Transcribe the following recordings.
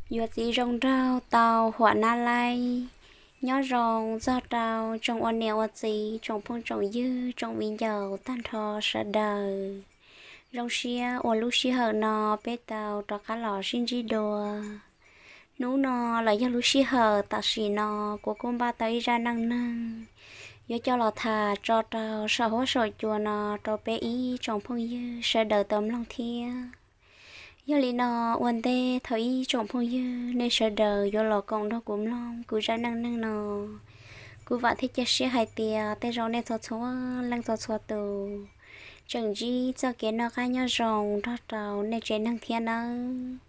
Yuav txiv zoo nraug tau huam nab laib. Nyob zoo txog rau tsoom ua niam ua txiv, tsoom phooj tsoom ywg, tsoom viv ncaus tag nrho sawv daws. Zoo siab uas lub sij hawm no peb tau rov qab los sib ntsib dua. Hnub no los yog lub sij hawm tam sim no kuv kuj npaj tau ib zaj neej neeg yuav coj los tham tso rau saum huab saum cua no rau peb ib tsoom phooj ywg sawv daws tau mloog thiab. Yog li no, ua ntej thaum ib tsoom phooj ywg nej sawv daws yuav los koom nrog kuv mloog kuv zaj neej neeg no, kuv vam thiab cia siab hais tias tej zaum nej txhua txhua leej txhua txhua tus tseem ntsib txoj kev noj qab nyob zoo nrog rau nej tsev neeg thiab nawb.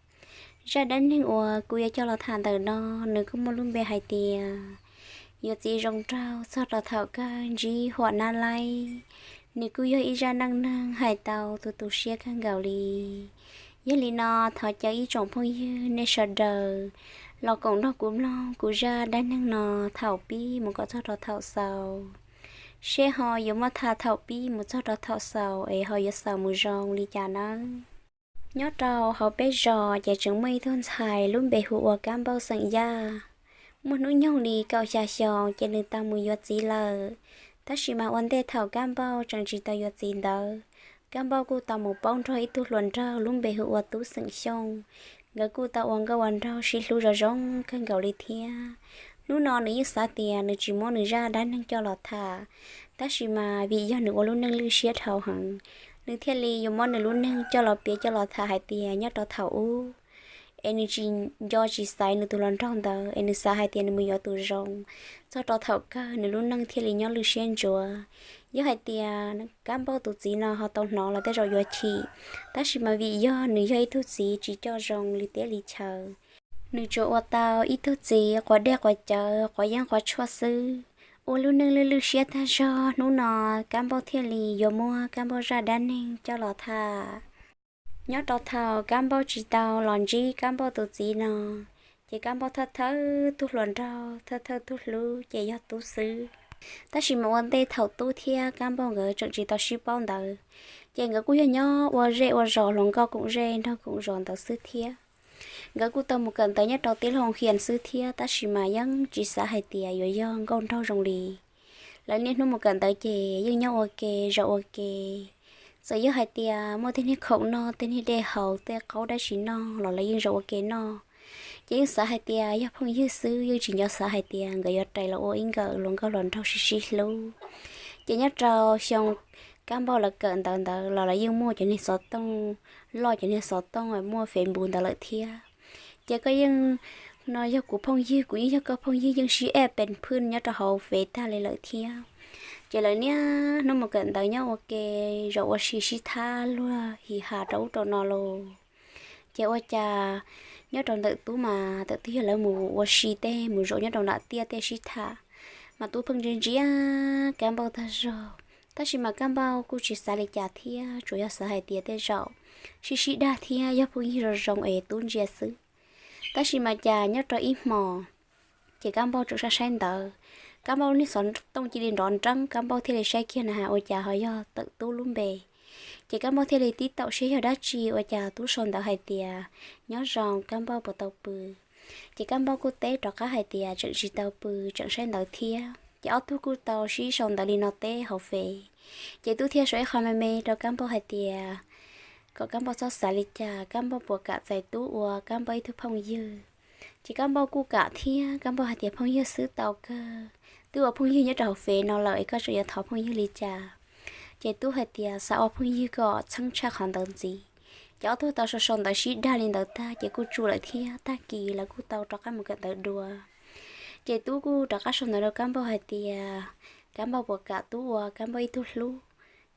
Zaj dab neeg uas kuv yuav coj los tham ntawm no, nws kuj muaj lub npe hais tias yuav txiv zoo nraug txog rau thaum kawg ntsib huam nab laib. Nws kuj yog ib zaj neej neeg hais tau tu tu siab kawg nkaus li. Yog li no, thov caw ib tsoom phooj ywg nej sawv daws los koom nrog kuv mloog kuv zaj dab neeg no thaum pib mus kom txog rau thaum xaus, seb ho yuav muaj tham thaum pib mus txog rau thaum xaus es ho yuav xaus mus zoo li cas nawb. Nyob rau hauv peb zos ces tseem muaj ib tug ntxhais lub npe hu ua Kab Npauj xeem Yaj. Muaj hnub nyoog li kaum xya xyoo ces nws tau mus yuav txiv lawm. Tab sis mas ua ntej thaum Kab Npauj tseem tsis tau yuav txiv ntawd, Kab Npauj kuj tau mus paub nrog ib tug hluas nraug lub npe hu ua Tub xeem Xyooj. Nkawd kuj tau ua nkauj ua nraug sib hlub zoo zoo kawg nkaus li thiab. Hnub no nws yeej xav tias nws tsis muab nws zaj dab neeg coj los tham, tab sis mas vim yog nws ua lub neej lwj siab dhau heev, nws thiaj li yuav muab nws lub neej coj los piav coj los tham hais tias nyob rau thaum ub es nws tsis nco tsis xaiv nws tus hluas nraug ntawd es nws xav hais tias nws mus yuav tus zoo, txog rau thaum kawg nws lub neej thiaj li nyob lwj siab ntsuav. Yog hais tias Kab Npauj tus txiv no ho tau hnov los tej zaum yuav chim, tab sis mas vim yog nws yog ib tug txiv tsis coj zoo li teb li chaw, nws tsuas ua tau ib tug txiv quav dej quav cawv quav yeeb quav tshuaj xwb, ua lub neej lwj lwj siab tag zog. Hnub no Kab Npauj thiaj li yuav muab Kab Npauj zaj dab neeg coj los tham. Nyob rau thaum Kab Npauj tsis tau los ntsib Kab Npauj tus txiv no, ces Kab Npauj thawj thawj tug hluas nraug thawj thawj tug hlub ces yog Tub xwb. Tab sis mas ua ntej thaum Tub thiab Kab Npauj nkawd tseem tsis tau sib paub ntawd, ces nkawd kuj yog nyob ua zej ua zos hluas nkauj koom zej nraug koom zos ntawd xwb thiab. Nkawd kuj tau mus kawm ntawv nyob rau tib lub hoo hias xwb thiab, tab sis mas yeej tsis xav hais tias yuav yog nkauj nraug zoo li. Lawv niaj hnub mus kawm ntawv ces yeej nyob ua ke, zaum ua ke. Txawm yog hais tias muaj tej niag khoom noj, tej niag dej haus, tej qaub dab tsi noj los lawv yeej zaum ua ke noj. Ces yeej xav hais tias yog phooj ywg xwb, yeej tsis nco xav hais tias nkawd yuav rais los ua ib nkawm hluas nkauj hluas nraug sib sib hlub. Ces nyob rau xyoo Kab Npauj lawv kawm ntawv ntawd los lawv yeej muaj cov niag xov tooj loj, cov niag xov tooj muaj Facebook ntawd lawm thiab. Ces koj yeej, no yog kuv phooj ywg, kuv yeej yog koj phooj ywg, yeej sib add pes phwj nyob rau hauv Facebook tag li lawm thiab. Ces lawv niaj hnub mus kawm ntawv nyob ua ke, zaum ua si sib thab luag hi ha rau ub rau no los. Ces ua cas nyob rau ntawm Tub mas thaum twg yog lawv mus ua si tej mus zaum nyob rau nram tiaj tej sib tham, mas Tub pheej ntsia ntsia Kab Npauj tag zog. Tab sis mas Kab Npauj kuj tsis xav li cas thiab, tsuas yog xav hais tias tej zaum sib sib dag thiab yog phooj ywg zoo zoo es Tub ntsia xwb. Tab sis mas cas nyob rau ib hmos, ces Kab Npauj tseem saib saib ntawd, Kab Npauj niag xov tooj cia li nrov nreeb, Kab Npauj thiaj li saib kiag na has ua cas ho yog tawm Tub lub npe. Ces Kab Npauj thiaj li tib taum seb yog dab tsi ua cas Tub sau ntawv hais tias nyob zoo, Kab Npauj puas tau pw. Ces Kab Npauj kuj teb rov qab hais tias tseem tsis tau pw, tseem saib ntawv thiab. Ces ob tug kuj tau sib sau ntawv li no teb hauv Facebook. Ces Tub thiaj sau ib qho me me rau Kab Npauj hais tias kom Kab Npauj txhob xav li cas, Kab Npauj puas kam txais Tub ua Kab Npauj ib tug phooj ywg. Ces Kab Npauj kuj kam thiab, Kab Npauj hais tias phooj ywg xwb tau kawg, twb ua phooj ywg nyob rau hauv Facebook no lawm es koj tseem yuav thov phooj ywg li cas. Ces Tub hais tias xav ua phooj ywg kom txheeb tshaj qhov ntawd ntxiv. Ces ob tug tau sau sau ntawv sib dag li ntawd tag ces kuj tsum lawm thiab, tag kis lawv kuj tau rov qab mus kawm ntawv dua. Ces Tub kuj rov qab sau ntawv rau Kab Npauj hais tias Kab Npauj puas kam Tub ua Kab Npauj ib tug hlub.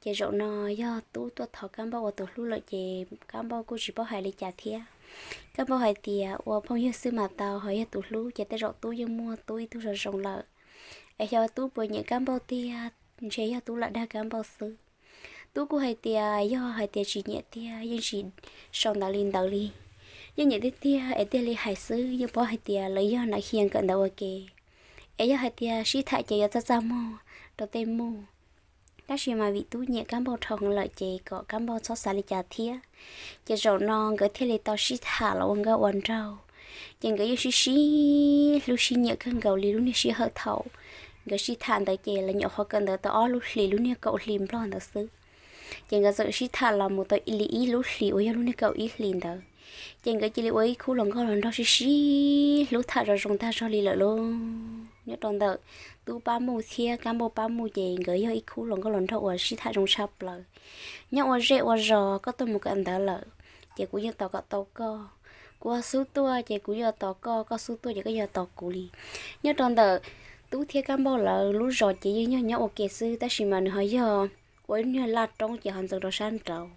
Ces zaum no yog Tub tuaj thov Kab Npauj ua tus hlub lawm ces Kab Npauj kuj tsis paub hais li cas thiab. Kab Npauj hais tias ua phooj ywg xwb mas tau, ho yog tus hlub ces tej zaum Tub yeej muaj Tub ib tug zoo zoo lawm. Es xyov Tub puas nyiam Kab Npauj tiag, ntshe yog Tub lam dag Kab Npauj xwb. Tub kuj hais tias yog hais tias tsis nyiam tiag yeej tsis sau ntawv li ntawd li. Yeej nyiam tiag tiag es thiaj li hais xwb, yeej paub hais tias lawv yog nav hias kawm ntawv ua ke. Es yog hais tias sib tham ces yuav txaj txaj muag rau tej muag. Tab sis mas vim Tub nyiam Kab Npauj dhau heev lawm ces kom Kab Npauj txhob xav li cas thiab. Ces zaum no nkawd thiaj li tau sib tham los ua nkauj ua nraug. Ces nkawd yeej sib sib hlub sib nyiam kawg nkaus li lub niag sij hawm thaum nkawd sib tham ntawd ces lawv nyuam qhuav kawm ntawv tau ob lub hlis lub niag kaum hli nplog ntawd xwb. Ces nkawd txawm sib tham los mus tau li ib lub hlis uas yog lub niag kaum ib hlis ntawd, ces nkawd cia li ua ib khub hluas nkauj hluas nraug sib sib hlub tham zoo zoo tag zog li lawm lauj. Nyob rau ntawm Tub Pab Muj thiab Kab Npauj Pab Muj ces nkawd yog ib khub hluas nkauj hluas nraug uas sib tham zoo tshaj plaws. Nyob ua zej ua zos, koj tuaj mus kawm ntawv lawm ces kuv yeej tos kom tau koj, kuv ho xub tuaj ces kuv yeej tos koj, koj xub tuaj ces koj yeej tos kuv li. Nyob rau ntawm Tub thiab Kab Npauj lawv lub zos ces yeej yog nyob ua ke xwb, tab sis mas nws ho yog ua ib niag laj roob ces ho ntxeev rau sab nraud.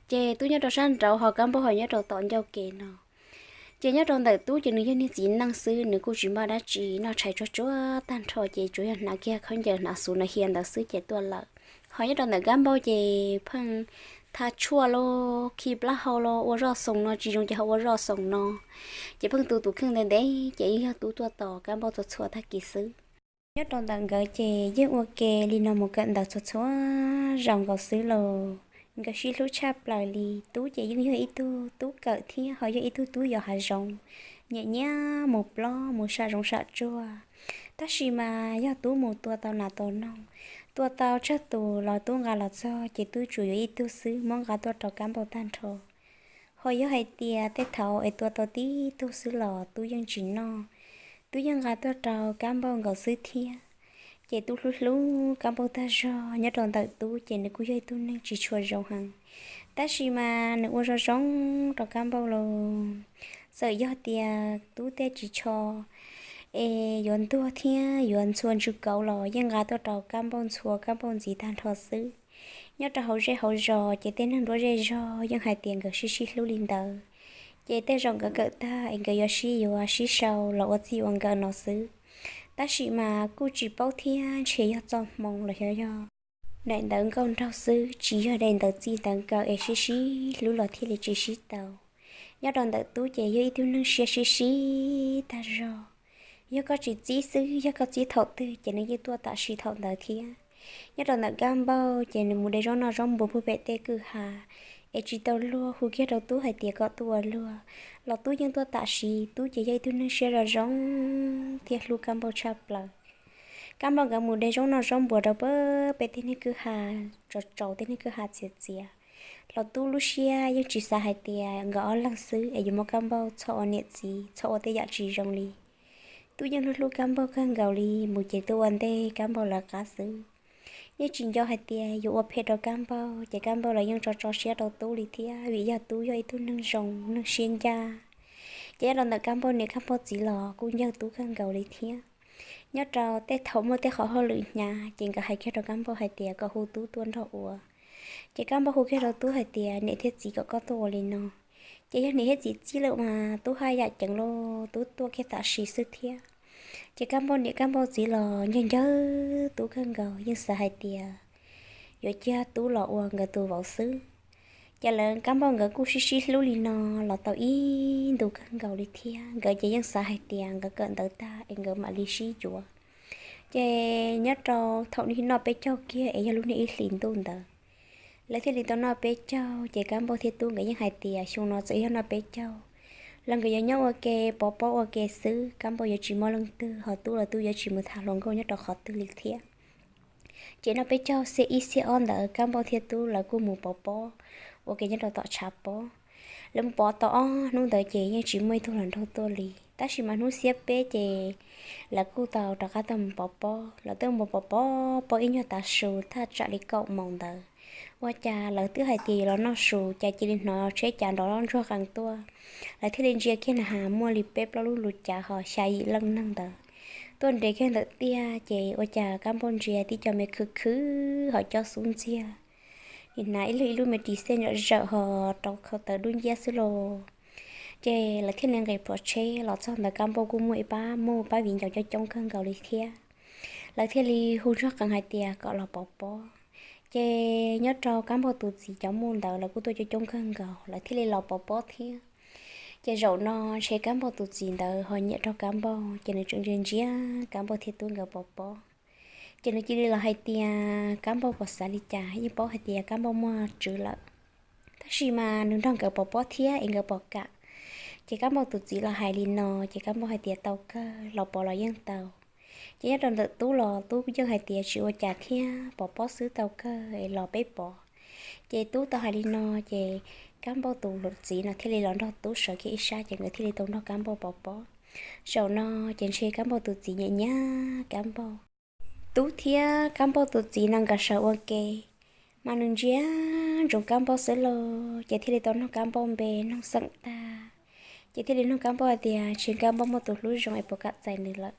Ces Tub nyob rau sab nraud ho Kab Npauj ho nyob rau tom ncauj ke no. Ces nyob rau ntawm Tub ces nws yog niag txiv neej xwb, nws kuj tsis npaj dab tsi, noj tshais tsuag tsuag tag nrho ces tsuas yog hnav kiag khaub ncaws hnav xuv no hia ntawd xwb ces tuaj lawm. Ho nyob rau ntawm Kab Npauj ces pheej tha tshuaj los khi plaub hau los ua zoj xoos no, tsis zoo ces ho ua zoj xoos no. Ces pheej tu tus kheej ntev ntev ces yeej yog Tub tuaj tos Kab Npauj txhua txhua tag kis xwb. Nyob rau ntawm nkawd ces yeej ua ke li no mus kawm ntawv txhua txhua zaus nkaus xwb lauj. Nkawd sib hlub tshaj plaws li. Tub ces yeej yog ib tug tub kawm thiab ho yog ib tug tub yos hav zoov, nyiam nyiam mus plob mus sam zoov sam tsuag. Tab sis mas yog Tub mus tua tau nas tua noog, tua tau tsawg tus los Tub nqa los txog ces Tub tsuas yuav ib tug xwb muab nqa tuaj rau Kab Npauj tag nrho. Ho yog hais tias tej thaum es tua tau tib tug xwb los Tub yeej tsis noj, Tub yeej nqa tuaj rau Kab Npauj nkaus xwb thiab. Ces Tub hlub hlub Kab Npauj tag zog. Nyob rau ntawm Tub ces nws kuj yog ib tug neeg tsis tshua zoo heev, tab sis mas nws ua zoo zoo rau Kab Npauj los. Txawm yog tias Tub tej ris tsho es yuav ntuag thiab yuav ntxhua ntsw kauv los yeej nqa tuaj rau Kab Npauj ntxhua, Kab Npauj ntxiv tag nrho xwb. Nyob rau hauv zej hauv zos ces tej neeg nruab zej zog yeej hais tias nkawd sib sib hlub li ntawd. Ces tej zaum nkawd kawm tag es nkawd yuav sib yuav sib sau los ua txij ua nkawm no xwb. Tab sis mas kuj tsis paub thiab, ntshe yog txoj hmoo los xyov yog daim ntawv nkauj nraug xwb, tsis yog daim ntawv txij ntawv nkawm es sib sib hlub los thiaj li tsis sib tau. Nyob rau ntawm Tub ces yog ib tug neeg siab sib sib tag zog. Yog koj tsis txib xwb, yog koj txib thaum twg ces nws yeej tuaj tam sim thaum ntawd thiab. Nyob rau ntawm Kab Npauj ces nws mus de zaub noj zaub npua puag pem tej kwj ha, es tsis tau luag hu kiag rau Tub hais tias kom tuaj ua luag, los Tub yeej tuaj tam sim. Tub ces yog ib tug neeg siab zoo zoo thiab hlub Kab Npauj tshaj plaws. Kab Npauj nkawd mus de zaub noj zaub npua rau puag pem tej niag kwj ha, tsaus tsaus tej niag kwj ha txias txias, los Tub lub siab yeej tsis xav hais tias nkawd ob leeg xwb es yuav muab Kab Npauj txhob ua niam txiv, txhob ua tej yam tsis zoo li. Tub yeej hlub hlub Kab Npauj kawg nkaus li, mus ces tuaj ua ntej Kab Npauj lawv qab xwb. Yeej tsis nco hais tias yuav ua phem rau Kab Npauj, ces Kab Npauj los yeej tso tso siab rau Tub li thiab, vim yog Tub yog ib tug neeg zoo, neeg siab ncaj. Ces nyob rau ntawm Kab Npauj niam Kab Npauj txiv los kuj ncawg Tub kawg nkaus li thiab. Nyob rau tej thaum muaj tej qhov hauj lwm hnyav ces nkawd hais kiag rau Kab Npauj hais tias kom hu Tub tuaj nrog ua. Ces Kab Npauj hu kiag rau Tub hais tias niam thiab txiv kom koj tuaj ua li no. Ces yog niam thiab txiv txib lawm mas Tub haj yam ceev los Tub tuaj kiag tam sim xwb thiab. Ces Kab Npauj niam Kab Npauj txiv los ncawg ncawg Tub kawg nkaus, yeej xav hais tias yuav cia Tub los ua nkawd tus vauv xwb. Ces lawv Kab Npauj nkawd kuj sib sib hlub li no los tau ib ntu kawg nkaus li thiab. Nkawd ces yeej xav hais tias nkawd kawm ntawv tag es nkawd mam li sib yuav. Ces nyob rau thaum noj peb caug kiag es yog lub niag ib hlis ntuj ntawd, lawv thiaj li tau noj peb caug. Ces Kab Npauj thiab Tub nkawd yeej hais tias xyoo no txawm yog noj peb caug los nkawd yuav nyob ua ke pov pob ua ke xwb, Kab Npauj yuav tsis muaj leej twg, ho Tub los Tub yuav tsis mus tham hluas nkauj nyob rau qhov twg li thiab. Ces noj peb caug xiab ib xiab ob ntawd Kab Npauj thiab Tub lawv kuj mus pov pob ua ke nyob rau tom tshav pob. Lawv mus pov tau ob hnub ntawd ces yeej tsis muaj ib tug hluas nraug tuaj li, tab sis mas hnub xiab peb ces lawv kuj tau rov qab tau mus pov pob. Lawv twb mus pov pob pob ib nyuag tav su thaj tsam li kaum moos ntawd, ua cas lawv twb hais tias yuav los noj su, cas cia li hnov tsheb cav nrov ntsuag qees tuaj. Lawv thiaj li ntsia kiag na has muaj li peb plaub lub lus cav ho xya yim leej neeg ntawd tuaj nres kiag ntawm tiaj. Ces ua cas Kab Npauj ntsia tib co me khwv khwv ho cob xub ntxiag, nim hnav ib lub ib lub me ris xej ntsam zawm ho rau khau taws dub nciab xwb los. Ces lawv thiaj li nqis plhuav tsheb los txog ntawd Kab Npauj kuj muaj ib pab muj pab viv ncaus coob coob kawg nkaus li thiab. Lawv thiaj li hu ntsuag qees hais tias kom los pov pob. Ces nyob rau Kab Npauj tus txiv cov muj ntawd lawv kuj tuaj coob coob kawg nkaus, lawv thiaj li los pov pob thiab. Ces zaum no ntshe Kab Npauj tus txiv ntawd ho nyiam rau Kab Npauj, ces nws tseem ntsia ntsia Kab Npauj thiab Tub nkawd pov pob. Ces nws cia li los hais tias Kab Npauj puas xav li cas, yeej paub hais tias Kab Npauj muaj tswv lawm, tab sis mas nws nrog nkawd pov pob thiab es nkawd pom kam. Ces Kab Npauj tus txiv los hais li no ces Kab Npauj hais tias tau kawg, los pov los yeej tau. Ces nyob rau ntawm Tub los Tub yeej hais tias tsis ua cas thiab, pov pob xwb tau kawg es los peb pov. Ces Tub tau hais li no ces Kab Npauj tus txiv no thiaj li los nrog Tub sawv kiag ib sab ces nkawd thiaj li tau nrog Kab Npauj pov pob. Zaum no ces ntshe Kab Npauj tus txiv nyiam nyiam Kab Npauj. Tub thiab Kab Npauj tus txiv no nkawd sawv ua ke, mas nws ntsia ntsoov Kab Npauj xwb los ces thiaj li tau nug Kab Npauj npe nug xeem tag. Ces thiaj li nug Kab Npauj hais tias ntshe Kab Npauj muaj tus hlub zoo es puas kam txais nws lawm.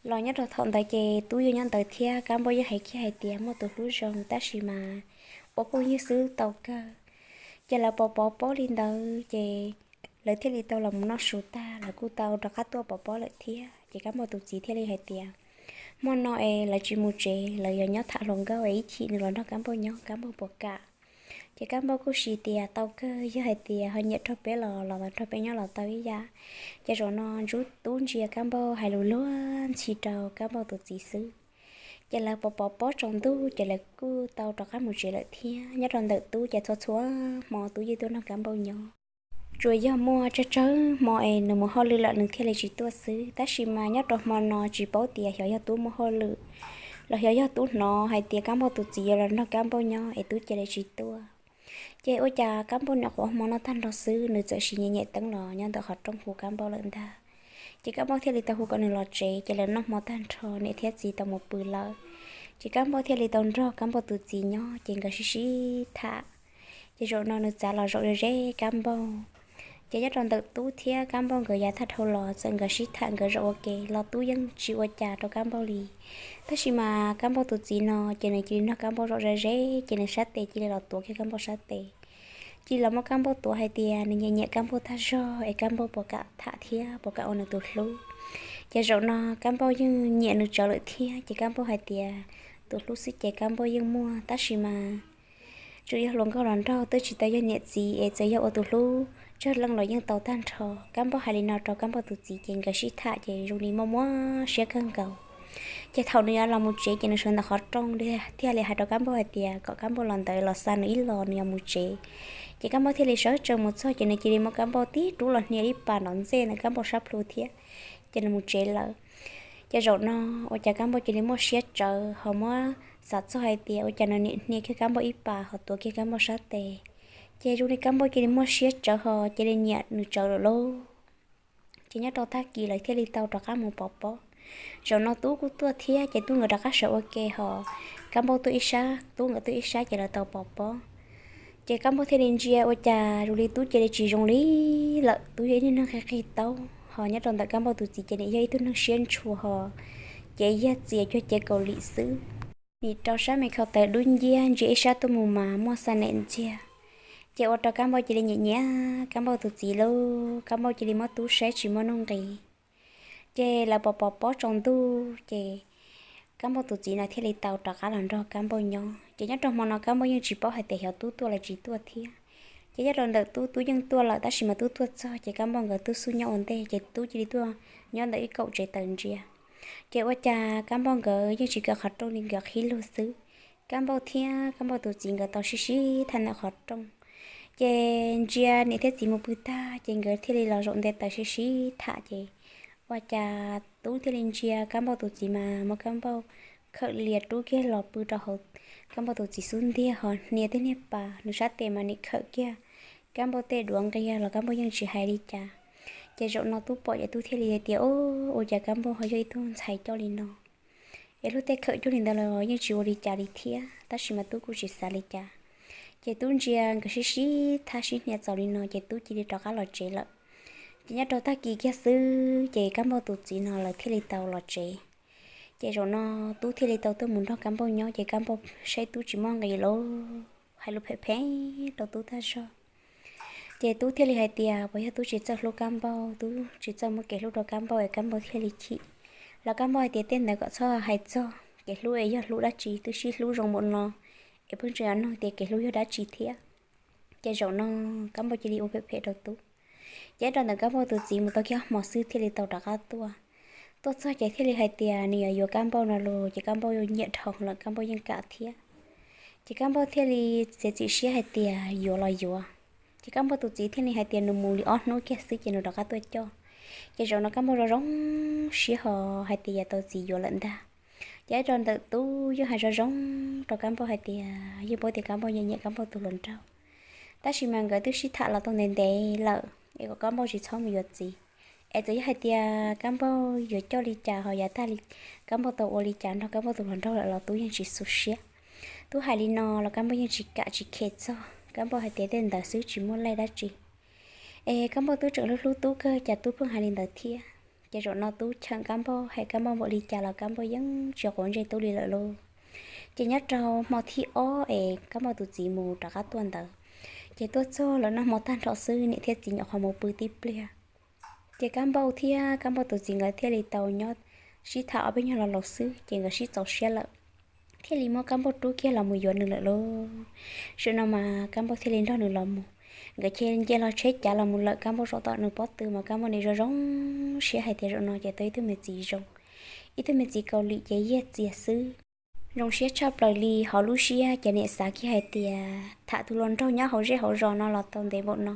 Los nyob rau thaum ntawd ces Tub yeej nyob ntawd thiab Kab Npauj yeej hais kiag hais tias muaj tus hlub zoo tab sis mas ua phooj ywg xwb tau kawg. Ces lawv pov pov pob li ntawd ces lawv thiaj li tau los mus noj su tag lawv kuj tau rov qab tuaj pov pob lawm thiab. Ces Kab Npauj tus txiv thiaj li hais tias hmo no es lawv tsis mus tsev, lawv yuav nyob tham hluas nkauj es ib chim nws los nrog Kab Npauj nyob Kab Npauj puas kam. Ces Kab Npauj kuj siv tias tau kawg, yog hais tias ho nyiam rau peb los los nrog peb nyob los tau ib yam. Ces zaum no Tub ntsia Kab Npauj hais lus luag ntxhi rau Kab Npauj tus txiv xwb. Ces lawv pov pov pob tsaus ntuj ces lawv kuj tau rov qab mus tsev lawm thiab. Nyob rau ntawm Tub ces txhua txhua hmo Tub yeej tuaj nrog Kab Npauj nyob. Tsuas yog muaj tsawg tsawg hmo es nws mus hauj lwm lawm nws thiaj li tsis tuaj xwb, tab sis mas nyob rau hmo no tsis paub tias xyov yog Tub muaj hauj lwm los xyov yog Tub hnov hais tias Kab Npauj tus txiv yuav los nrog Kab Npauj nyob es Tub cia li tsis tuaj. Ces ua cas Kab Npauj nyuam qhuav hmo no tag nrho xwb nws txawm siv nyiam nyiam teeb los nyob ntawm qhov rooj hu Kab Npauj lawm ntag. Ces Kab Npauj thiaj li tau hu kom nws los tsev ces lawv noj hmo tag nrho niam thiab txiv tau mus pw lawm. Ces Kab Npauj thiaj li tau nrog Kab Npauj tus txiv nyob ces nkawd sib sib tham. Ces zaum no nws txav los zaum ze ze Kab Npauj. Ces nyob rau ntawm Tub thiab Kab Npauj nkawd yav tag dhau los txawm nkawd sib tham nkawd zaum ua ke los Tub yeej tsis ua cas rau Kab Npauj li. Tab sis mas Kab Npauj tus txiv no ces nws cia li nrog Kab Npauj zaum ze ze ces nws sab tes cia li los tuav kiag Kab Npauj sab tes. Cia li los muab Kab Npauj tuav hais tias nws nyiam nyiam Kab Npauj tag zog es Kab Npauj puas kam tham thiab puas kam ua nws tus hlub. Ces zaum no Kab Npauj yeej nyiam nws tsawv lawm thiab ces Kab Npauj hais tias tus hlub xwb ces Kab Npauj yeej muaj tab sis mas tsuas yog hluas nkauj los nraug twb tsis tau yog niam txiv es txawm yog ua tus hlub tsawg leej los yeej tau tag nrho. Kab Npauj hais li no rau Kab Npauj tus txiv ces nkawd sib tham ces zoo li muaj muaj siab kawg nkaus. Ces thaum nws yuav los mus tsev ces nws sawv ntawm qhov rooj thiaj li hais rau Kab Npauj hais tias kom Kab Npauj los ntawd los xa nws ib los nws yuav mus tsev. Ces Kab Npauj thiaj li sawv tsees mus txog ces nws cia li muab Kab Npauj tib rub los hnia ib pas nrov ntxej ntawm Kab Npauj sab plhu thiab ces nws mus tsev lawm. Ces zaum no ua cas Kab Npauj cia li muaj siab tsawv ho muab xav txog hais tias ua cas nws niam hnia kiag Kab Npauj ib pas ho tuav kiag Kab Npauj sab tes. Ces zoo li Kab Npauj cia li muaj siab tsawv ho cia li nyiam nws tsawv lawm lauj. Ces nyob rau tag kis lawv thiaj li tau rov qab mus pov pob. Zaum no Tub kuj tuaj thiab ces Tub nkawd rov qab sawv ua ke ho Kab Npauj tuaj ib sab Tub nkawd tuaj ib sab ces lawv tau pov pob. Ces Kab Npauj thiaj li ntsia ua cas zoo li Tub cia li tsis zoo li lawm, Tub yog ib tug neeg qig qig taub ho nyob rau ntawm Kab Npauj tus txiv ces nws yog ib tug neeg siab ntshua ho ces yog txias cuag cev kaus lim xwb. Nim rau sab me khau taws dub nciab ntsia ib sab tuaj mus mas muaj xa nem ntxiag. Ces ua rau Kab Npauj cia li nyiam nyiam Kab Npauj tus txiv lauj, Kab Npauj cia li muab Tub saib tsis muaj nuj nqis. Ces lawv pov pov pob tsaus ntuj ces Kab Npauj tus txiv no thiaj li tau rov qab los nrog Kab Npauj nyob. Ces nyob rau hmo no Kab Npauj yeej tsis paub hais tias xyov Tub tuaj los tsis tuaj thiab. Ces nyob rau ntawm Tub, Tub yeej tuaj lawm tab sis mas Tub tuaj txog ces Kab Npauj nkawd twb xub nyob ua ntej ces Tub cia li tuaj nyob ntawm ib kaum tsev taws ntsia. Ces ua cas Kab Npauj nkawd yeej tsis kaw qhov rooj li, nkawd qhib lug xwb. Kab Npauj thiab Kab Npauj tus txiv nkawd tau sib sib tham ntawm qhov rooj. Ces ntsia niam thiab txiv mus pw tag ces nkawd thiaj li los zaum nte taws sib sib tham ces ua cas Tub thiaj li ntsia Kab Npauj tus txiv mas muab Kab Npauj khawm lias rub kiag los pw rau hauv Kab Npauj tus txiv xub ntiag ho hnia tej niag pas, nws sab tes mas nim khawm kiag Kab Npauj tej duav nqia los Kab Npauj yeej tsis hais li cas. Ces zaum no Tub pom ces Tub thiaj li hais tias, Ua cas Kab Npauj ho yog ib tug ntxhais coj li no? Es luag tej khawm cuag li ntawd los yeej tsis ua li cas li thiab, tab sis mas Tub kuj tsis xav li cas. Ces Tub ntsia nkawd sib sib tham sib hnia txaus li no ces Tub cia li rov qab los tsev lawm. Ces nyob rau tag kis kiag xwb ces Kab Npauj tus txiv no lawv thiaj li tau los tsev. Ces zaum no Tub thiaj li tau tuaj mus nrog Kab Npauj nyob ces Kab Npauj saib Tub tsis muaj nqis lauj, hais lus phem phem rau Tub tag zog. Ces Tub thiaj li hais tias puas yog Tub tsis txawj hlub Kab Npauj, Tub tsis txawj muaj kev hlub rau Kab Npauj es Kab Npauj thiaj li chim. Los Kab Npauj hais tias tej ntawd kom txhob hais txog, kev hlub es yog hlub dab tsi, twb sib hlub zoo npaum no es pheej tseem yuav nug tias kev hlub yog dab tsi thiab. Ces zaum no Kab Npauj cia li ua phem phem rau Tub. Ces rau ntawm Kab Npauj tus txiv mus tau kiag ob hmo xwb thiaj li tau rov qab tuaj. Tuaj txog ces thiaj li hais tias nws yuav yuav Kab Npauj no los ces Kab Npauj nyiam dhau lawm Kab Npauj yeej kam thiab. Ces Kab Npauj thiaj li txiav txim siab hais tias yuav los yuav. Ces Kab Npauj tus txiv thiaj li hais tias nws mus li ob hnub kiag xwb ces nws rov qab tuaj coj. Ces zaum no Kab Npauj zoo zoo siab ho hais tias yog tau txiv yuav lawm ntag. Ces ib rau ntawm tub yeej hais zoo zoo rau Kab Npauj hais tias yeej paub tias Kab Npauj nyiam nyiam Kab Npauj tus hluas nraug, tab sis mas nkawd twb sib tham los tau ntev ntev lawm es kom Kab Npauj tsis txhob mus yuav txiv. Es txawm yog hais tias Kab Npauj yuav coj li cas ho yav tag li Kab Npauj tau ua li cas nrog Kab Npauj tus hluas nraug lawm los tub yeej tsis xu siab. Tub hais li no los Kab Npauj yeej tsis kam tsis khe txog, Kab Npauj hais tias tej ntawd xwb tsis muaj laij dab tsi. Es Kab Npauj tub tseem hlub hlub tub kawg cas tub pheej hais li ntawd thiab. Ces zaum no tub cheem Kab Npauj hais Kab Npauj npaum li cas los Kab Npauj yeej tsis quav ntsej tub li lawm lauj. Ces nyob rau hmo thib ob es Kab Npauj tus txiv mus rov qab tuaj ntawd, ces tuaj txog lawv noj hmo tag nrho xwb niam thiab txiv nyuam qhuav mus pw tib pliag. Ces Kab Npauj thiab Kab Npauj tus txiv nkawd thiaj li tau nyob sib tham ob peb nyuag lo lus xwb ces nkawd sib txaus siab lawm, thiaj li muab Kab Npauj rub kiag los mus yuav nws lawm lauj. Zaum no mas Kab Npauj thiaj li nrog nws los mus. Nkawd cia li nce los tsheb cav los mus lawm Kab Npauj saum tom nws pob tw mas Kab Npauj nim zoo zoo siab hais tias zaum no ces tau ib tug me txiv zoo, ib tug me txiv Kaus Lim ces yiag txias xwb. Zoo siab tshaj plaws li hauv lub siab ces nim xav kiag hais tias tham tus hluas nraug nyob hauv zej hauv zos no los tau ntev npaum no,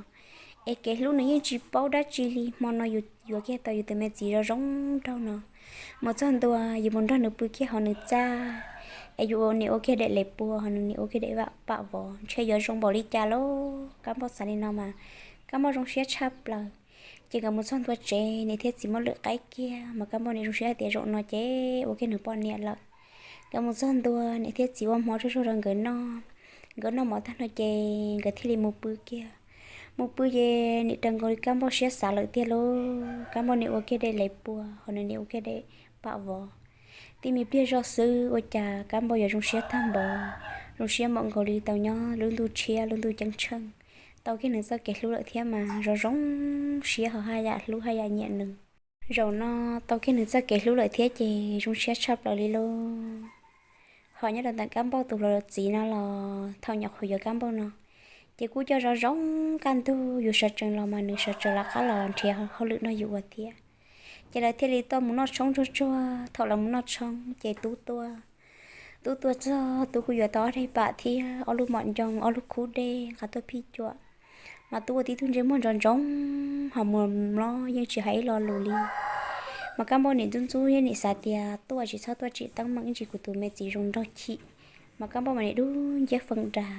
es kev hlub nws yeej tsis paub dab tsi li, hmo no yus yuav kiag tau yus tus me txiv zoo zoo nraug no. Mus txog ntua yus mus nrog nws pw kiag hauv nws txaj, es yus ua niam ua kiag daim les pua ho nws niam ua kiag daim pam vov ntshe yuav zoo npaum li cas lauj. Kab Npauj xav li no mas Kab Npauj zoo siab tshaj plaws. Ces nkawd mus txog ntua tsev niam thiab txiv muab lwm qaib kiag mas Kab Npauj nim zoo siab hais tias zaum no ces ua kiag nws poj niam lawm. Nkawd mus txog ntua niam thiab txiv ua hmo tsuag tsuag rau nkawd noj. Nkawd noj mov tag no ces nkawd thiaj li mus pw kiag. Mus pw ces nim raws nkaus li Kab Npauj siab xav lawm tiag lauj. Kab Npauj nim ua kiag daim les pua ho nws nim ua kiag daim pam vov. Tib me pliag zog xwb ua cas Kab Npauj yuav zoo siab tag npaum, zoo siab npaum nkaus li tau nyob lub ntuj tshiab lub ntuj ceeb tsheej, tau kiag nws txoj kev hlub lawm thiab mas zoo zoo siab ho haj yam hlub haj yam nyiam nws. Zaum no tau kiag nws txoj kev hlub lawm thiab ces zoo siab tshaj plaws li lauj. Ho nyob rau ntawm Kab Npauj tus hluas txiv no los thaum nyuam qhuav yuav Kab Npauj no, ces kuj coj zoo zoo, kaj ntug yus sawv tsees los mas nws sawv tsees lawv qab los nrhiav hauj lwm nrog yus ua thiab. Ces lawv thiaj li tuaj mus noj tshoob tsuag tsuag, thaum lawv mus noj tshoob ces tub tuaj. Tub tuaj txog tub kuj yuav tau ob daim pam thiab ob lub mom ncoo ob lub khub dej nqa tuaj phij cuam. Mas tub ua tib tug ntsej muag ntsoov ntsoov ho mus mlob yeej tsis hais ib lo lus li. Mas Kab Npauj nim ntxub ntxub nim xav tias tuaj tsis txhob tuaj tsim teeb meem ib ntsis kuv tus me txiv zoo nraug chim. Mas Kab Npauj mas nim dub nciab feem ras,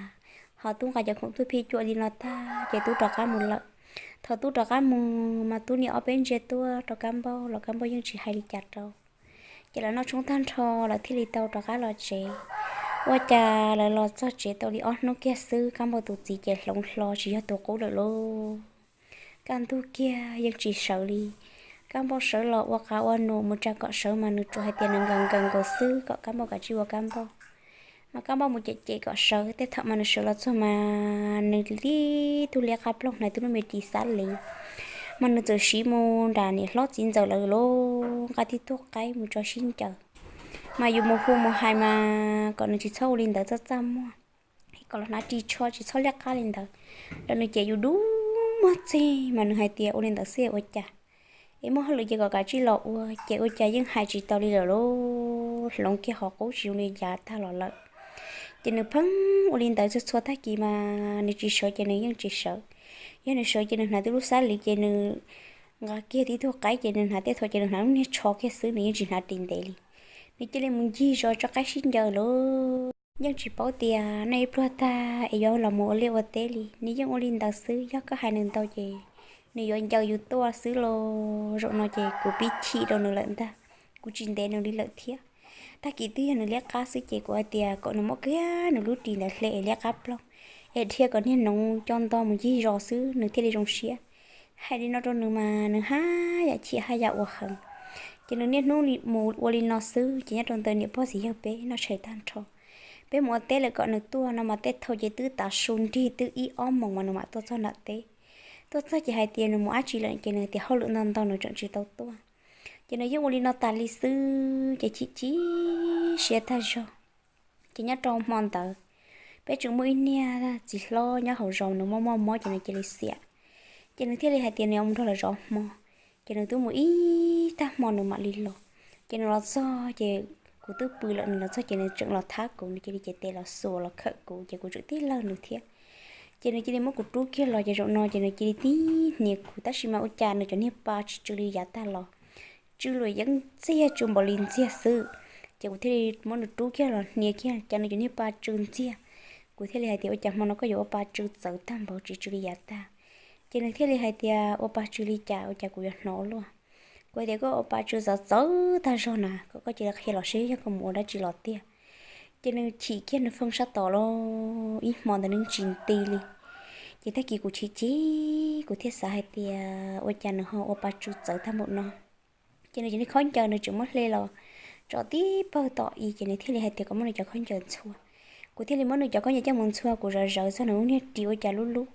ho tub nqa cov khoom tuaj phij cuam li no tag ces tub rov qab mus lawm. Thaum tub rov qab mus mas tub nim ob peb ntsia tuaj rau Kab Npauj los Kab Npauj yeej tsis hais li cas rau. Ces lawv noj tshoob tag nrho lawv thiaj li tau rov qab los tsev. Ua cas lawv los txog tsev tau li ob hnub kiag xwb Kab Npauj tus txiv ces hloov hlo tsis yog tus qub lawm lauj. Kaj ntug kiag yeej tsis sawv li. Kab Npauj sawv los ua qav ua num mus tsa kom sawv mas nws tsuas hais tias nws nkees nkees nkaus xwb kom Kab Npauj kav tsij ua Kab Npauj. Mas Kab Npauj mus cem cem kom sawv, tej thaum mas nws sawv los txog mas nws tib tug liab qab ploog hnav tib lub me ris xab liv, mas nws txawm siv mus nram niam hlob txiv ntxawm lawv lauj, nqa tib tug qaib mus tso sib ncaws. Mas yus mus hu mus hais mas kom nws tsis txhob ua li ntawd txaj txaj muag, kom los hnav ris tsho tsis txhob liab qab li ntawd, los nws cem yus dub muag txig mas nws hais tias ua li ntawd xwb ua cas, es muaj hauj lwm ces kom kav tsij los ua, ces ua cas yeej hais tsis tau li lawm lauj, hloov kiag qhov qub tsis zoo li yav tag los lawm. Ces nws pheej ua li ntawd txhua txhua tag kis mas nws tsis sawv ces nws yeej tsis sawv. Yog nws sawv ces nws hnav tib lub xab liv ces nws nqa kiag tib tug qaib ces nws hnav tej thaum ces nws hnav lub niag tsho kiag xwb nws yeej tsis hnav ris ntev li. Nws cia li mus ncig zos tso qaib sib ncaws lauj. Yeej tsis paub tias noj ib pluag tag es yuav los mus ua liaj ua teb li, nws yeej ua li ntawd xwb, yog koj hais nws ntau ces nws yuav ncaws yus tuaj xwb los. Zaum no ces kuv pib chim rau nws lawm ntag, kuv tsis ntev nws li lawm thiab. Tag kis twb yog nws liab qab xwb ces kuv hais tias kom nws muab kiag nws lub ris ntawd hle es liab qab ploog, es dhia kom niag noov co nto mus ncig zos xwb nws thiaj li zoo siab. Hais li no rau nws mas nws haj yam chim haj yam ua heev. Ces nws niaj hnub mus ua li no xwb ces nyob rau ntawm niam pog txiv yawg peb noj tshais tag nrho, peb mus ua teb lawm kom nws tuaj no mas tej thaum ces twb tav su nrig twb ib ob moos mas nws mam tuaj txog nram teb. Tuaj txog ces hais tias nws mus dab tsi lawm ces nws tias hauj lwm ntau ntau nws tseem tsis tau tuaj. Ces nws yeej ua li no tas li xwb ces chim chim siab tag zog. Ces nyob rau hmo ntawd, peb tseem muaj ib niag txiv hlob nyob hauv zos nws mob mob mob ces nws cia li xiam. Ces nws thiaj li hais tias nws yuav mus nrog lawv zov hmo. Ces nws twb mus ib tag hmo nws mam li los. Ces nws los txog ces kuv twb pw lawm, nws los txog ces nws tseem los thab kuv, nws cia li cev tes los xuas los khawm kuv ces kuv tseem tib lawg nws thiab. Ces nws cia li muab kuv rub kiag los ces zaum no ces nws cia li tib hniav kuv, tab sis mas ua cas nws cov niag pa tsis tsw li yav tag los, tsw luam yeeb ntxiag, tsw npaum li ntxiag xwb. Ces kuv thiaj li muab nws rub kiag los hnia kiag cas nws cov niag pa tsw ntxiag. Kuv thiaj li hais tias ua cas hmo no koj yuav ua pa tsw txawv tag npaum tsis tsw li yav tag. Ces nws thiaj li hais tias ua pa tsw li cas ua cas kuv yuav hnov luaj. Kuv hais tias koj ua pa tsw txawv txawv tag zog na, kom koj cia li qhia los seb yog koj mus ua dab tsi los tiag. Ces nws chim kiag nws feej sab tod los ib hmo ntawd nws tsis nti li. Ces tag kis kuv chim chim, kuv thiaj xav hais tias ua cas nws ho ua pa tsw txawv tag npaum no. Ces nws cov niag khaub ncaws nws tseem muab hle los tso tib pawg tom i, ces nws thiaj li hais tias kom muab nws cov khaub ncaws ntxhua. Kuv thiaj li muab nws cov khaub ncaws coj mus ntxhua, kuv zov zawv txog nws lub niag ris ua cas lub lub.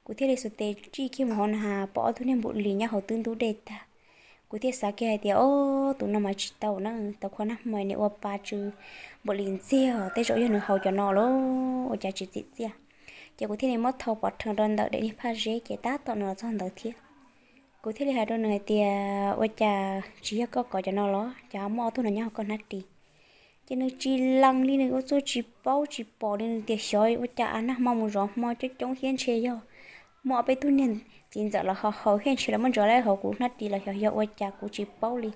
Kuv thiaj li xuas tes tsij kiag mus hauv na has pom ob tug niag npum lis nyob hauv twb ntub dej tag. Kuv thiaj xav kiag hais tias o, tus no mas tsis tau na, tau qhov nag hmo nws ua pa tsw npaum li ntxiag, tej zaum yog nws haus cov no lawm ua cas tsis txim txiaj. Ces kuv thiaj li muab thau pov rhees rau ntawm daim niag phaj zeb ces tab tom nws los txog ntawd thiab. Kuv thiaj li hais rau nws hais tias ua cas tsis yog koj kov cov no los cas ho muaj ob tug no nyob hauv koj hnab ris. Ces nws tsis lees li, nws ua txuj tsis paub tsis pom li, nws tias xyov ua cas a nag hmo mus zov hmo coob coob thiab ntshe yog muaj ob peb tug niag txiv ntxawm los ho haus thiab ntshe lawv muab ntsaws lawm hauv kuv hnab ris los xyov yog ua cas kuv tsis paub li.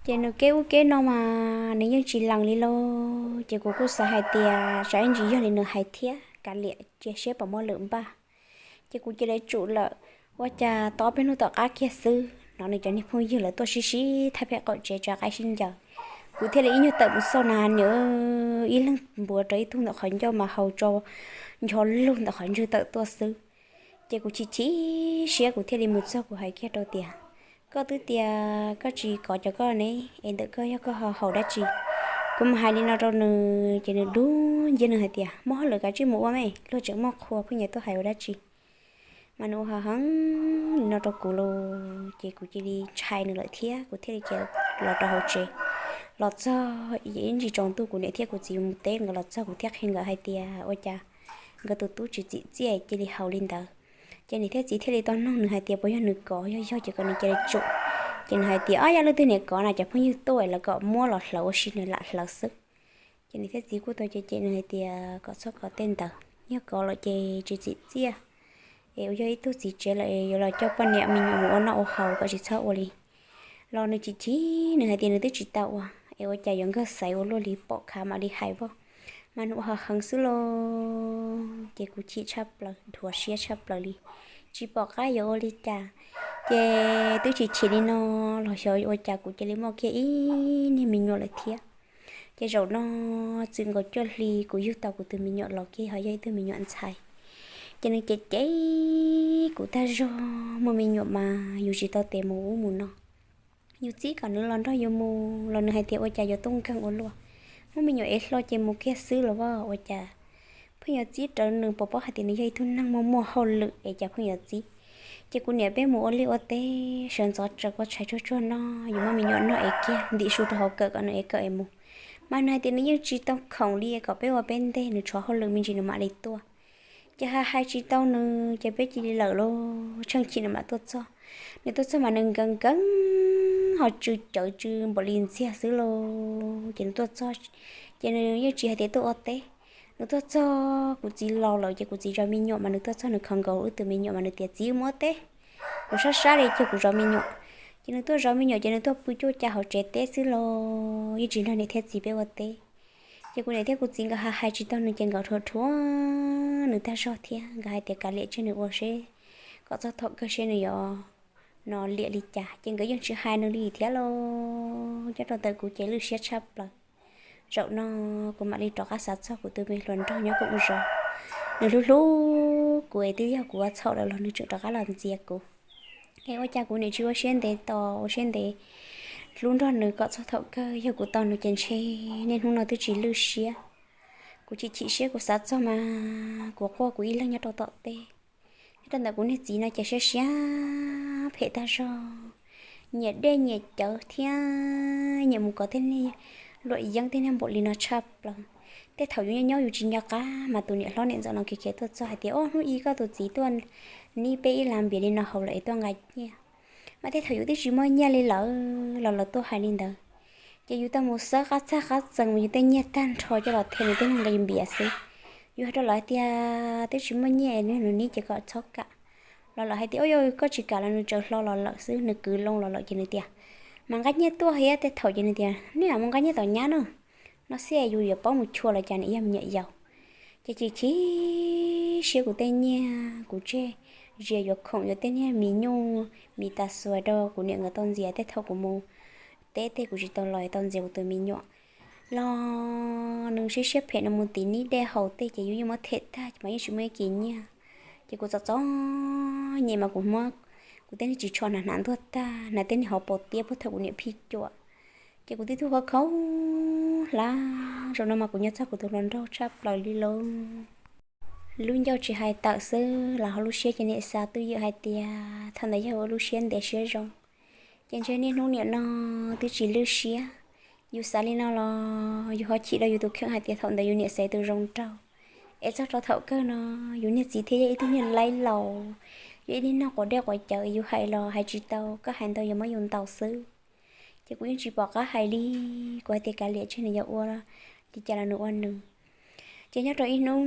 Ces nws keb ub keb no mas nws yeej tsis lees li lauj. Ces kuv kuj xav hais tias tsam ib ntsis yog li nws hais thiab, kav liam cia seb puas muaj lwm npaj. Ces kuv cia li tsum lawm. Ua cas tau peb hnub tom qab kiag xwb no nws cov niag phooj ywg lawv tuaj sib sib thaj pem qaum tsev tsa qaib sib ncaws. Kuv thiaj li ib nyuag tawm mus xauj na niam, ib leeg npuav rau ib tug ntawm qhov ncauj mas haus tso ncho lug ntawm qhov ntswg tawm tuaj xwb. Ces kuv chim chim siab kuv thiaj li mus txog kuv hais kiag rau tias koj twb tias koj tsis kov cov koj ne, es ntawm koj yog koj ho haus dab tsi? Kuv mus hais li no rau nws ces nws dub nciab nws hais tias muaj hauj lwm kav tsij mus ua me, luag tseem muaj qhua pheej nyiam tuaj hais ua dab tsi. Mas nws ua heev heev li no rau kuv los ces kuv cia li ntshai nws lawm thiab kuv thiaj li cia los rau hauv tsev. Los txog ib ntsis tsaus ntuj kuv niam thiab kuv txiv mus teb, nkawd los txog kuv thiaj qhia nkawd hais tias ua cas nkawd tus tub tsis txim txiaj cia li haus li ntawd. Ces niam thiab txiv thiaj li tau nug nws hais tias puas yog nws kov, yog yog ces kom nws cia li tsum. Ces nws hais tias o, yog leej twg niam kov na cov phooj ywg tuaj lawv kom muab los hlawv ua si nws lam hlawv xwb. Ces niam thiab txiv kuj tau cem cem nws hais tias kom txhob kov tej ntawd, yog kov lawm ces tsis txim txiaj. Es ua yog ib tug txiv tsev lawm yuav los coj poj niam me nyuam mus ua noj ua haus kom tsis txhob ua li. Los nws chim chim nws hais tias nws twb tsis tau ua, es ua cas yuav nkag xaiv ua luaj li, pom khav mam li hais voj. Mas nws ua heev heev xwb los ces kuv chim tshaj plaws, dhuav siab tshaj plaws li, tsis pom qab yuav ua li cas. Ces twb chim chim li no los xyov ua cas kuv cia li muaj kiag ib niag me nyuam lawm thiab. Ces zaum no txwm nkaus cuaj hli kuv yug tau kuv tus me nyuam los kiag ho yog ib tug me nyuam ntxhais. Ces nws cem cem kuv tag zog, muaj me nyuam mas yus tsis tau tes mus ub mus no. Yus txib kom nws los nrog yus mus los nws hais tias ua cas yuav tub nkeeg ua luaj. Muaj me nyuam es hlo ces mus kiag xwb los vaj ua cas pheej yuav txib rawv nws, puas paub hais tias nws yog ib tug neeg muaj muaj hauj lwm es cas pheej yuav txib. Ces kuv niam peb mus ua liaj ua teb sawv ntxov tsaws kua tshais tsuag tsuag noj, yus muab me nyuam noj es kiag ntim su rau hauv kawm kom nws es kawm es mus. Mas nws hais tias nws yeej tsis tau khoom li kom peb ua peb ntej, nws tshuav hauj lwm me ntsis nws mam li tuaj. Ces hais hais tsis tau nws ces peb cia li lawm lauj, tsheej chim nws mam tuaj txog. Nws tuaj txog mas nws nkees nkees ho tsw cawv tsw npaum li ntxiag xwb lauj. Ces nws tuaj txog ces nws yeej tsis hais tias tuaj ua teb. Nws tuaj txog kuv txiv laus lawm ces kuv txiv zov me nyuam mas nws tuaj txog nws khaws nkaus wb tus me nyuam mas nws tias txiv mus ua teb. Kuv sab sab li ces kuv zov me nyuam. Ces nws tuaj zov me nyuam ces nws tuaj pw cuaj ca hauv tsev teb xwb los yeej tsis nrog niam thiab txiv peb ua teb. Ces kuv niam thiab kuv txiv nkawd hais hais tsis tau nws ces nkawd rhuav rhuav nws tag zog thiab nkawd hais tias kav liam tseg nws ua seb kom txog thaum kawg seb nws yuav no liam li cas ces nkawd yeej tsis hais nws li thiab lauj. Nyob rau ntawm kuv ces lwj siab tshaj plaws. Zaum no kuv mam li rov qab xav txog kuv tus me hluas nraug nyob koom zos, nws hlub hlub kuv es twb yog kuv ua txhaum lawm los nws tseem rov qab los ntxias kuv. Es ua cas kuv niam tsis ua siab ntev tos ua siab ntev hlub nrog nws kom txog thaum kawg yog kuv tau nws ces ntshe niaj hnub no twb tsis lwj siab. Kuv chim chim siab kuv xav txog mas kuv quaj kuv ib leeg nyob rau tom teb. Nyob rau ntawm kuv niag txiv no ces siab siab phem tag zog, nyiam dej nyiam cawv thiab nyiam mus kov tej niag luam yeeb tej niag npaum li no tshaj plaws. Tej thaum yus nyob nyob yus tsis nco qab mas tus niam hlob niam ntxawm no khiav khiav tuaj txog hais tias o hnub i koj tus txiv tuaj nib peb ib las npias li no haus lawm es tuaj nqa nyiaj. Mas tej thaum yus twb tsis muaj nyiaj li lawm los lawv tuaj hais li ntawd, ces yus tau mus xawb qab txag qab txees mus yus tej nyiaj tag nrho coj los them nws tej niag nqi npias xwb. Yus hais rau lawv hais tias twb tsis muaj nyiaj, nws nib ces kom txhob kam. Los lawv hais tias, Ua, yog koj tsis kam los nws tsaws hlo los lawm xwb, nws kwv loo los lawm. Ces nws tias, Mas nqa nyiaj tuaj thiab. Tej thaum ces nws tias, Nej lam mus nqa nyiaj tom nyab na, no xij yus yuav paub mus chua los cas nws yog me nyuam yaus. Ces chim chim siab kuv tej nyiaj, kuv tseg zias yuav khoom yuav tej niag mis nyuj mis tas xuas rau kuv niam nkawd tau ntxias. Tej thaum kuv mus teb tej kuv tsis tau los tau ntxias kuv tus me nyuam los nws siab siab phem no mus tiv nib dej haus tej ces yus yeej muab them tag mas yeej tsis muaj ib kis nyiaj. Ces kuv txom txom nyem mas kuv muab kuv tej niag ris tsho hnav hnav ntuag tag, hnav tej niag hauv paus tiab puag thaum kuv niam phij cuam. Ces kuv tib tug khaub khaub hlab, zaum no mas kuv nyob txog kuv tus hluas nraug tshaj plaws li lauj. Lub ncauj tsis hais tawm xwb los ho lub siab ces niam xav twj ywm hais tias thaum ntawd yog ua lub siab ntev siab zoo. Ces ntshe niaj hnub niam no twb tsis lwj siab. Yus xav li no los yus ho chim rau yus tus kheej hais tias thaum ntawd yus niam xaiv tus zoo nraug, es txog rau thaum kawg no yus niag txiv thiaj yog ib tug niag laib laus, yog ib niag noj quav dej quav cawv, yus hais los hais tsis tau, koj hais ntau yus muab yus ntaus xwb. Ces kuv yeej tsis pom qab hais li, kuv hais tias kav liam, tseg nws yuav ua li cas los nws ua nws. Ces nyob rau ib hnub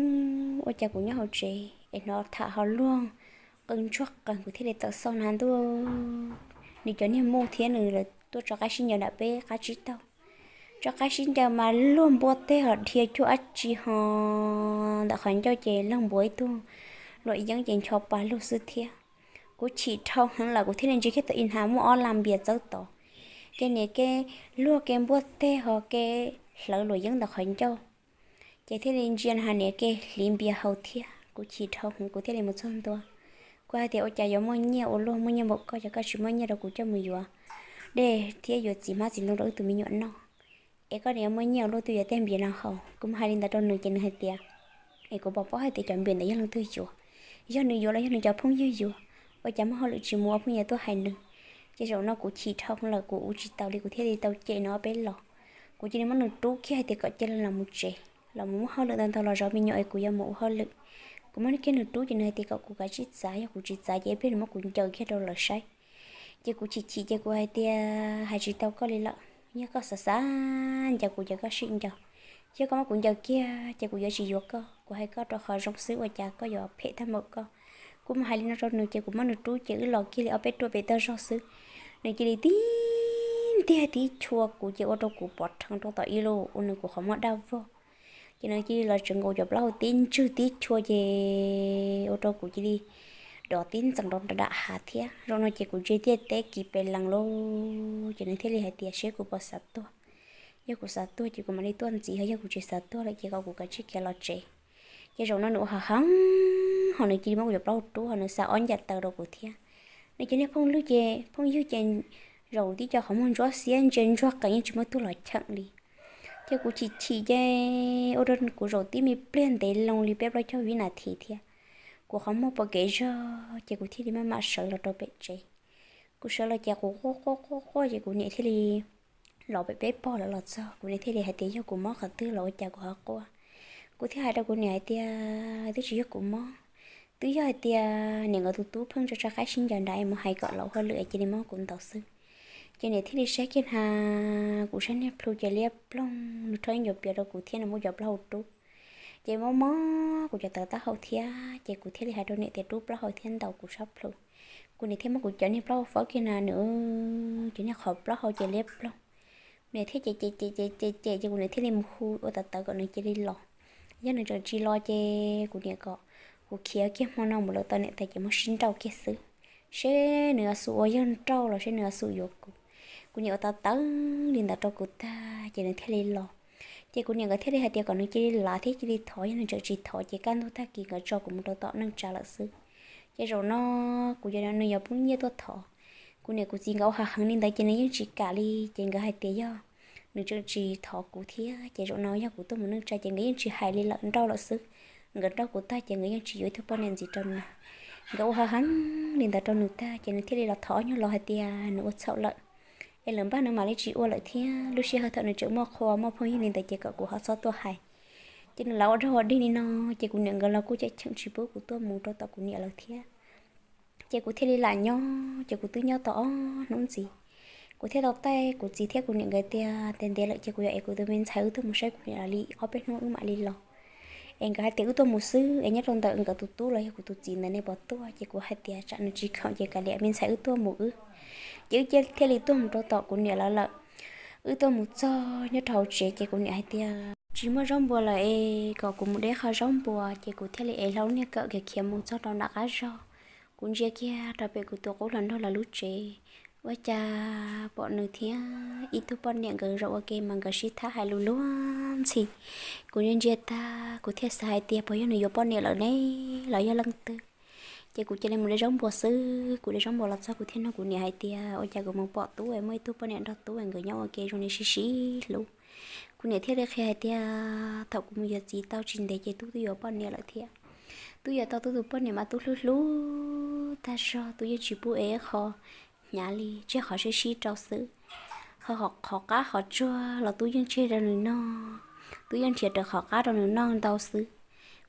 ua cas kuv nyob hauv tsev es hnov tham ho luag qw ntsuag qees, kuv thiaj li tawm xauj na ntuj, nws cov niag muj thiab nws lawv tuaj tso qaib sib ncaws nram peb qab tsib taug. Tso qaib sib ncaws mas luag npua teg ho dhia cuag dab tsi ho ntawm qhov ncauj ces leeg npuav ib tug luam yeeb ces ncho pa lug xwb thiab. Kuv chim dhau heev lawm kuv thiaj li ntsia kiag tau ib hnav muaj ob lag npias txawb tod. Ces niam ke luag ke npua teg ho ke hlawv luam yeeb ntawm qhov ncauj. Ces thiaj li ntsia na has niam ke hliv npias haus thiab. Kuv chim dhau heev kuv thiaj li mus txog ntua. Kuv hais tias ua cas yuav muaj nyiaj ua luaj muaj nyiaj npaum koj, ces koj tsis muab nyiaj rau kuv coj mus yuav dej thiab yuav txiv hmab txiv ntoo rau wb tus me nyuam noj, es koj yuav muaj nyiaj ua luaj tuaj yuav tej npias no haus. Kuv mus hais li ntawd rau nws ces nws hais tias, es kuv pom paub hais tias cov npias ntawd yog leej twg yuav, yog nws yuav los yog nws cov phooj ywg yuav, ua cas muaj hauj lwm tsis mus ua phooj ywg tuaj hais nws. Ces zaum no kuv chim dhau lawm kuv ua tsis taus li kuv thiaj li tau cem nws ob peb los. Kuv cia li muab nws rub kiag hais tias kom cia li los mus tsev, los mus muab hauj lwm ntau ntau los zov me nyuam es kuv yuav mus ua hauj lwm. Kuv muab kiag nws rub ces nws hais tias kom kuv kav tsij txav, yog kuv tsis txav ces ib pliag nws muab kuv ncaws kiag rau lawv saib. Ces kuv chim chim ces kuv hais tias hais tsis tau koj li lawm, yog koj xav xav ncaws kuv ces koj sim ncaws, yog koj muab kuv ncaws kiag ces kuv yuav tsis yuav koj. Kuv hais koj rau qhov zoo xwb ua cas koj yuav phem tag npaum koj. Kuv mus hais li no rau nws ces kuv muab nws rub ces wb los kiag li ob peb ruam pem toj zog xwb. Nws cia li tib ntiag tib chua kuv ces ua rau kuv pov rhees rau tom ib lub ua nws kuv qhov muag daj vog. Ces nws cia li los tseev nkaus cov plaub hau tib ntswg tib chua ces ua rau kuv cia li dov tib ntxees rau nram hav thiab. Zaum no ces kuv ntsia tiaj teb kis pes lees lauj, ces nws thiaj li hais tias seb kuv puas xav tuag. Yog kuv xav tuag ces kuv mam li tuaj ntxiv, ho yog kuv tsis xav tuag lawm ces kom kuv kav tsij khiav los tsev. Ces zaum no nws ua hav heev, ho nws cia li muab kuv cov plaub hau rub ho nws xa ob ncav taw rau kuv thiab. Nws cov niag phooj ywg ces, phooj ywg ces zaum tib co qhov muag ntsuab xiab ntsia ntsuag qees yeej tsis muaj tug los cheem li. Ces kuv chim chim ces ua rau kuv zaum tib me pliag ntev loo li peb plaub caug vib nas this thiab. Kuv qhov muag pom kev zog ces kuv thiaj li maj mam sawv los rau pem tsev. Kuv sawv los ces kuv quaj quaj quaj quaj ces kuv niam thiaj li los pem peb pog lawv los txog, kuv niam thiaj li hais tias yog kuv mob qhov twg los ua cas kuv ho quaj. Kuv thiaj hais rau kuv niam hais tias twb tsis yog kuv mob, twb yog hais tias niam nkawd tus tub pheej tso tso qaib sib ncaws nrad es mus hais kom los ua hauj lwm es cia li mob kuv ntaus xwb. Ces niam thiaj li saib kiag na kuv sab niag plhu ces liab ploog, nws rho ib ncuav pias rau kuv thiab nws muab cov plaub hau rub. Ces mob mob kuv cov tawv taub hau thiab ces kuv thiaj li hais rau niam tias rub plaub hau thiab ntaus kuv sab plhu. Kuv niam thiaj muab kuv cov niag plaub hau fawb kiag na nws, cov niag qhov plaub hau ces liab ploog. Niam thiaj cem cem cem cem cem cem ces kuv niam thiaj li mus hu ua tawv tawv kom nws cia li los. Yog nws tseem tsis los ces kuv niam kom kuv khiav kiag hmo no mus lawm tau niam tais ces muab sib nrauj kiag xwb, seb nws yuav xum ua yawg nrauj los seb nws yuav xum yuav kuv. Kuv niam ua tawv tawv li ntawd rau kuv tag ces nws thiaj li los. Ces kuv niam nkawd thiaj li hais tias kom nws cia li lav thiab cia li thov, yog nws tseem tsis thov ces kaj ntug tag kis nkawd tso kuv mus rau tom neej tsa lawm xwb. Ces zaum no kuv yog nws yuav poob nyiaj tuaj thov. Kuv niam kuv txiv nkawd ua hav heev li ntawd ces nws yeej tsis kam li, ces nkawd hais tias yog nws tseem tsis thov kuv thiab ces zaum no yog kuv tuaj mus neej tsa ces nkawd yeej tsis hais li lawm, nrauj lawm xwb. Nkawd nrauj kuv tag ces nkawd yeej tsis yuav ib tug poj niam ntxiv rau nws. Nkawd ua hav heev li ntawd rau nws tag ces nws thiaj li los thov ob nyuag lo hais tias nws ua txhaum lawm, es lwm npaj nws mam li tsis ua lawm thiab lub sij hawm thaum nws tseem muaj qhua muaj phooj ywg li ntawd ces kom kuv ho txhob tuaj hais. Ces nws lav ua dog ua dig li no, ces kuv niam nkawd los kuj cheem cheem tsis pub kuv tuaj mus rau tom kuv niam lawv thiab. Ces kuv thiaj li lam nyob, ces kuv twb nyob tau ob hnub ntxiv. Kuv thiaj tau taij kuv txiv thiab kuv niam nkawd tias ntev ntev lawm ces kuv yuav ev kuv tus me ntxhais wb tuaj mus saib kuv niam lawv li ob peb hnub wb mam li los. Es nkawd hais tias wb tuaj mus xwb es nyob rau ntawm nkawd tus tub los yog kuv tus txiv ntawd nej puas tuaj? Ces kuv hais tias tsam nws tsis khoom ces kav liam, me ntxhais, wb tuaj mus wb. Ces wb thiaj li tuaj mus rau tom kuv niam lawv lawm. Wb tuaj mus txog nyob rau hauv tsev ces kuv niam hais tias tsis muaj zaub npua lawm es kom kuv mus de qho zaub npua, ces kuv thiaj li ev hlo niag kawm khiav khiav mus txog rau nram qab zog. Kuv ntsia kiag rau pem kuv tus qub hluas nraug lawv lub tsev, ua cas pom nws thiab ib tug poj niam nkawd zaum ua ke mas nkawd sib tham hais lus luag ntxhi. Kuv ntsia ntsia tag kuv thiaj xav hais tias puas yog nws yuav poj niam lawm ne los yog leej twg. Ces kuv cia li mus de zaub npua xwb. Kuv de zaub npua los txog kuv thiaj nug kuv niam hais tias ua cas kuv mus pom tub es muaj ib tug poj niam nrog tub es nkawd nyob ua ke zoo li sib sib hlub. Kuv niam thiaj li qhia hais tias thaum kuv mus yuav txiv tau tsis ntev ces tub twb yuav poj niam lawm thiab. Tub yuav tau tub tus poj niam mas tub hlub hlub tag zog, tub yeej tsis pub ev qho hnyav li, tseg qhov sib sib rau xwb. Ho qhov qab qhov tsuag los tub yeej tseg rau nws noj, tub yeej nrhiav raws qhov qab rau nws noj ntau xwb.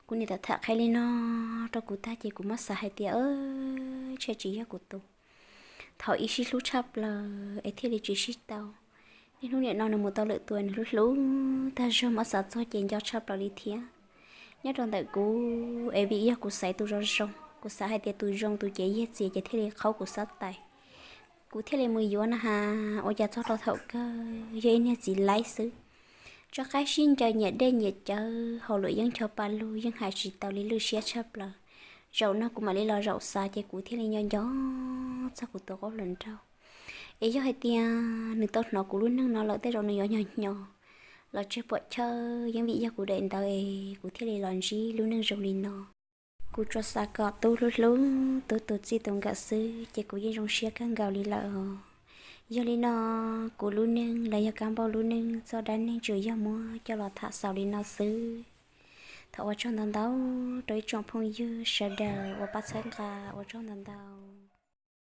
Kuv niam tham tham qhia li no rau kuv tag ces kuv muab xav hais tias tshe tsis yog kuv tus. Thaum ib sib hlub tshaj plaws es thiaj li tsis sib tau. Niaj hnub nim no nws mus tau lwm tus nws hlub hlub tag zog, muab xav txog ces nco tshaj plaws li thiab. Nyob rau ntawm kuv es vim yog kuv xaiv tus zoo zoo, kuv xav hais tias tus zoo tus cev yiag txias ces thiaj li qhaub kuv xab tais. Kuv thiaj li mus yuav na has, ua cas txog rau thaum kawg yog ib niag txiv laib xwb. Tso qaib sib ncaws nyias dej nyias cawv, hauj lwm yeej ncho pa lug, yeej hais tsis tau li, lwj siab tshaj plaws. Zaum no kuv mam li los zaum xav ces kuv thiaj li nco nco txog kuv tus qub hluas nraug. Es yog hais tias nws tau hnov kuv lub neej no lawm tej zaum nws yuav nyog nyo los tseg puam chawj, yeej vim yog kuv daim ntawv es kuv thiaj li los ntsib lub neej zoo li no. Kuv tsuas xav kom tub hlub hlub tub tus txij tus nkawm xwb ces kuv yeej zoo siab kawg nkaus li lawm os. Yog li no, kuv lub neej los yog Kab Npauj lub neej txoj dab neeg tsuas yog muab coj los tham xaus li no xwb. Thov ua tsaug ntau ntau rau ib tsoom phooj ywg sawv daws uas pab txhawb nqa, ua tsaug ntau ntau.